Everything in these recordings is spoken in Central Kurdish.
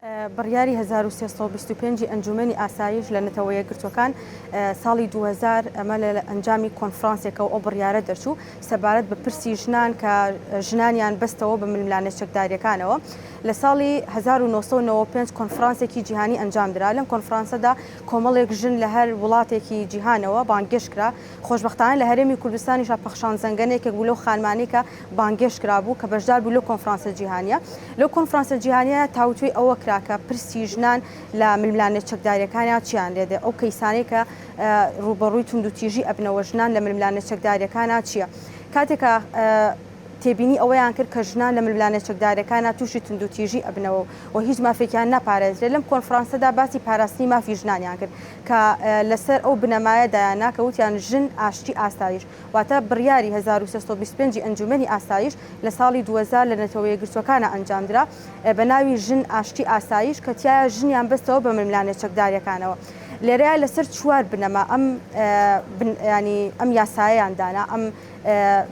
بڕیاری 1325 ی ئەنجوومەنی ئاسایش لە نەتەوە یەکگرتووەکان ساڵی 2000 ئەمە لە ئەنجامی کۆنفرانسێکەوە ئەو بڕیارە دەرچوو سەبارەت بە پرسی ژنان کە ژنانیان بەستەوە بە ململانێ چەکدارییەکانەوە. لە ساڵی 1995 کۆنفرانسێکی جیهانی ئەنجامدرا، لەم کۆنفرانسەدا کۆمەڵێک ژن لە هەر وڵاتێکی جیهانەوە بانگێشت کرا، خۆشبەختانە لە هەرێمی کوردستانیشا پەخشان زەنگەنە یەکێک بوو لەو خانمانەی کە بانگێشت کرابوو کە بەشدار بوو لەو کۆنفرانسە جیهانییە. لەو کۆنفرانسە جیهانییە تاوتوێی ئەوە کرا کە پرسی ژنان لە ململانێ چەکدارییەکانیا چیان لێدێ، ئەو کەیسانەی کە ڕووبەڕووی توندوتیژی ئەبنەوە ژنان لە ململانێ چەکدارییەکانا چییە؟ کاتێک کە تێبینی ئەوەیان کرد کە ژنان لە ململانێ چەکدارییەکانا تووشی توندوتیژی ئەبنەوە و هیچ مافێکیان ناپارێزرێت، لەم کۆنفرانسەدا باسی پاراستنی مافی ژنانیان کرد کە لەسەر ئەو بنەمایە دایاننا کە وتیان ژن، ئاشتی، ئاسایش واتە بڕیاری 1325 ی ئەنجوومەنی ئاسایش لە ساڵی 2000 لە نەتەوەیەکگرتووەکانا ئەنجامدرا بە ناوی ژن، ئاشتی، ئاسایش کە تیایا ژنیان بەستەوە بە ململانێ چەکدارییەکانەوە. لێرەیا لەسەر چوار بنەما ئەم ینی ئەم یاسایەیان دانا، ئەم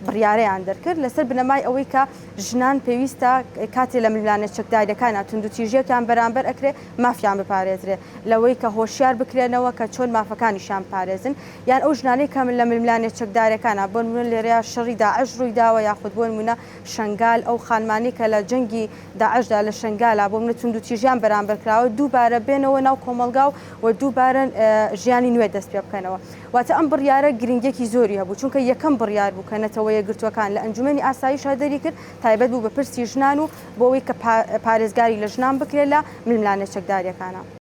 بڕیارەیان دەرکرد لەسەر بنەمای ئەوەی کە ژنان پێویستە کاتێ لە ململانێ چەکدارییەکانا توندوتیژییەکیان بەرامبەر ئەکرێ مافیان بپارێزرێ لەوەی کە هۆشیار بکرێنەوە کە چۆن مافەکانیشیان بپارێزن یان ئەو ژنانەی کە لە ململانێ چەکدارەکانا بۆ نمونە لێرەیا شەڕی داعش ڕوویداوە یاخود بۆ نمونە شەنگال ئەو خانمانەی کە لە جەنگی داعشدا لە شەنگالا بۆ منە توندوتیژیان بەرامبەر کراوە دووبارە بێنەوە ناو کۆمەڵگا و دووبارە ژیانی نوێ دەست پێ بکەنەوە. واتە ئەم بڕیارە گرنگیەکی زۆری هەبوو چونکە یەکەم بڕیار بوو کە نەتەوە یەکگرتووەکان لە ئەنجومەنی ئاسایشا دەری کرد تایبەت بوو بە پرسی ژنان و بۆ ئەوەی کە پارێزگاری لە ژنان بکرێت لە ململانێ چەکداریەکانا.